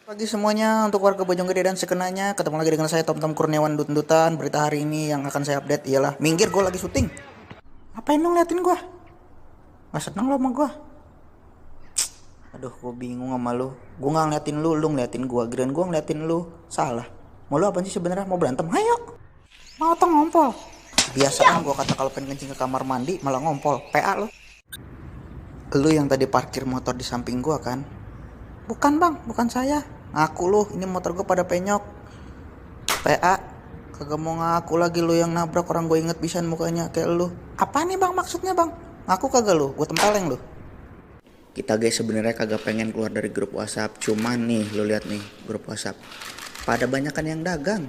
Pagi semuanya untuk warga Bojonggede dan sekenanya. Ketemu lagi dengan saya Tom Kurniawan Dut-Dutan. Berita hari ini yang akan saya update ialah minggir, gue lagi syuting. Ngapain lu ngeliatin gue? Gak seneng lo sama gue? Aduh, gue bingung sama lu. Gue gak ngeliatin lu ngeliatin gue. Giliran gue ngeliatin lu. Salah. Mau lu apa sih sebenarnya? Mau berantem? Ayo. Mau tong ngompol. Biasaan gue kata kalau pengen kencing ke kamar mandi malah ngompol. PA lu. Lu yang tadi parkir motor di samping gue kan? Bukan bang, bukan saya. Ngaku lu, ini motor gue pada penyok. PA, kagak mau ngaku lagi lu yang nabrak orang, gue inget pisan mukanya kayak lu. Apa nih bang maksudnya bang? Ngaku kagak lu, gue tempeleng lu. Kita guys sebenarnya kagak pengen keluar dari grup WhatsApp, cuman nih lu lihat nih grup WhatsApp. Pada banyakan yang dagang.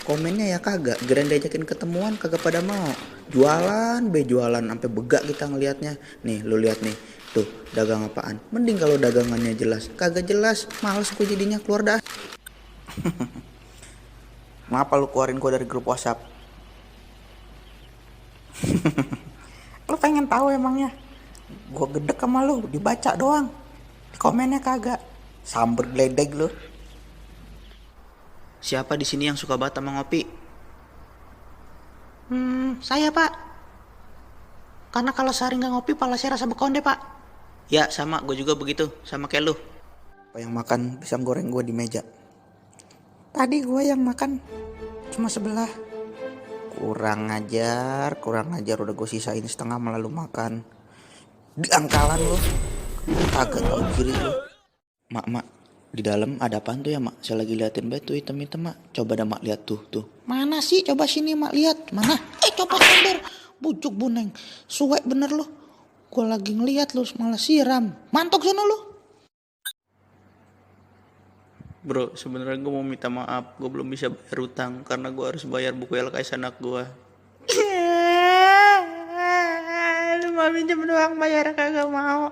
Komennya ya kagak, geren diajakin ketemuan kagak pada mau. Jualan jualan sampai begak kita ngelihatnya. Nih lu lihat nih. Tuh, dagang apaan? Mending kalau dagangannya jelas. Kagak jelas, males gue jadinya, keluar dah. Kenapa lu keluarin gue dari grup WhatsApp? Lu pengen tahu emangnya? Gue gedek sama lu, dibaca doang. Di komennya kagak. Samber gledek lu. Siapa di sini yang suka banget sama ngopi? Saya pak. Karena kalau sehari nggak ngopi, pala saya rasa bekonde pak. Ya sama, gue juga begitu, sama kayak lu. Apa yang makan pisang goreng gue di meja? Tadi gue yang makan cuma sebelah. Kurang ajar udah gue sisain setengah malah lu makan. Di angkalan lu. Kagak tau diri lu. Mak, di dalam ada apaan tuh ya mak? Saya lagi liatin batu hitam-hitam mak. Coba dah mak lihat tuh. Mana sih? Coba sini mak lihat. Mana? Coba sender. Bujuk buneng. Suwek bener lu. Gue lagi ngeliat lu malah siram. Mantok sana lu. Bro, sebenarnya gue mau minta maaf. Gue belum bisa bayar utang karena gue harus bayar buku LKS anak gue. Lu mau minjem doang, bayar kagak mau.